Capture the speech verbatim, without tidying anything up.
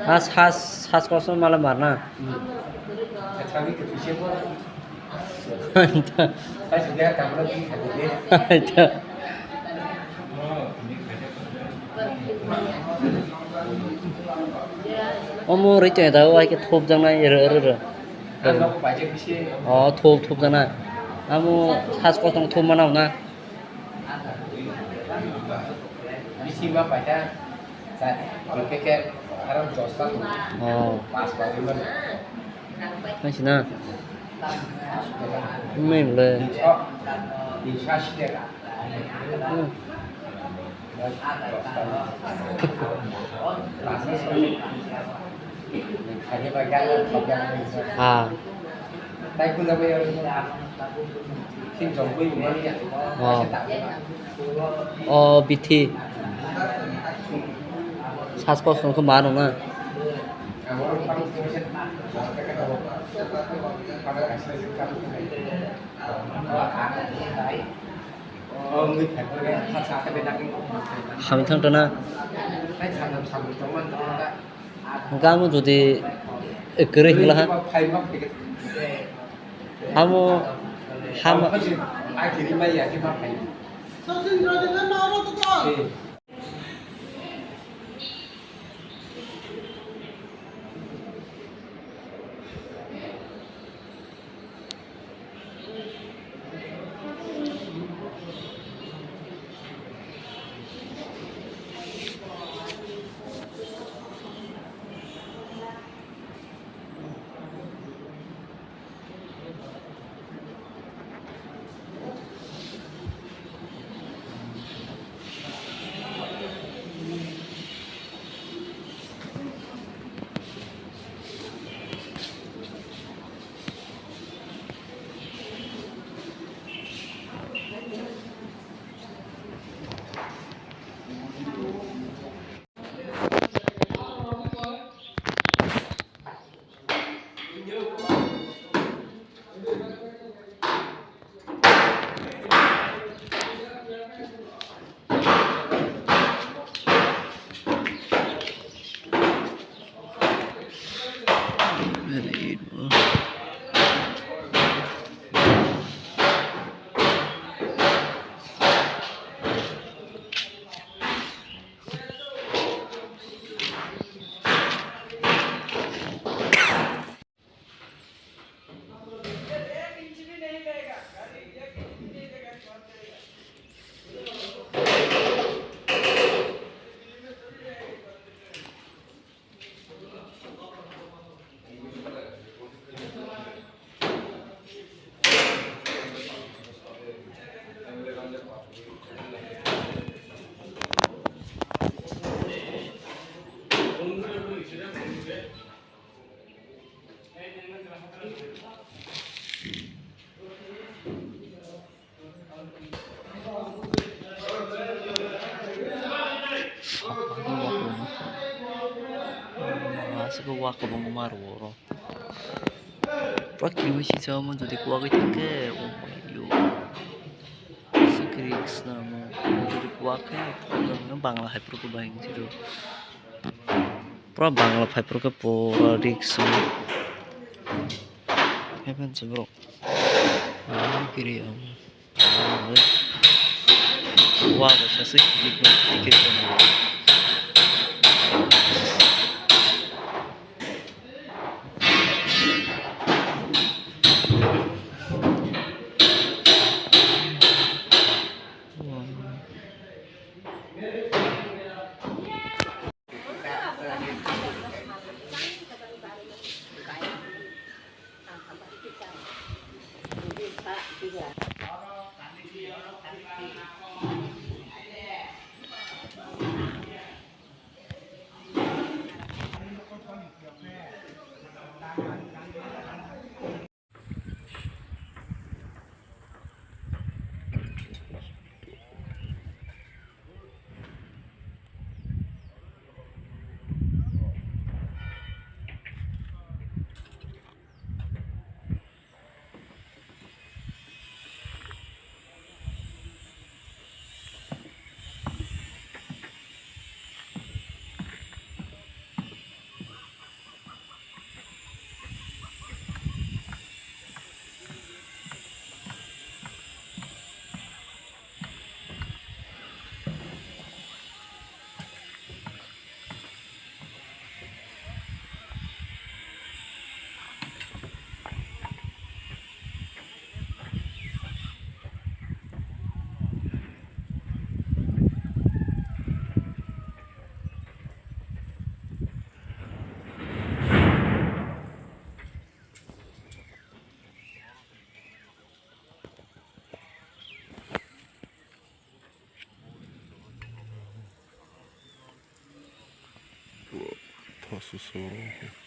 Ah, sas, sas kosom mala marna. Hmm. Acha, ni ke pise bo. Aita. Acha, dia kamera di khadi de. Aita. Omo rite da, wai ke thop jang nai, ero, ero, ero. Ah, nok bai je pise. Oh, thop, thop jang nai. Amo sas kosom thop mana na. Bisi ma paita, sa, dui packet, aro dosta tong. Oh. Pas bagwi mano. Nang sina. Nang le. Tinsho, tinsho ashi taka. Hmm. Dosta. Pas ashi. Ah. Oh. Oh, bithi. Sas kosom khe ma rwna. Hamya thang tana. Hwnkhe amo jodi kwrwi hwngla ha. Amo hama. Aswk wak kwbangma rwo oro. Pura kirwi sijak omo jodi kwagwi thangkhe, oh my God. Aswk risk namo. Jodi kwak khe, Bangla hai phuru kwbai hinwi siro. Pura Bangla phai phuru khe pura risk. Heaven se bro. Ah, kiri ang. Wa ba sa se kiri ko kiri ko. Paso soro.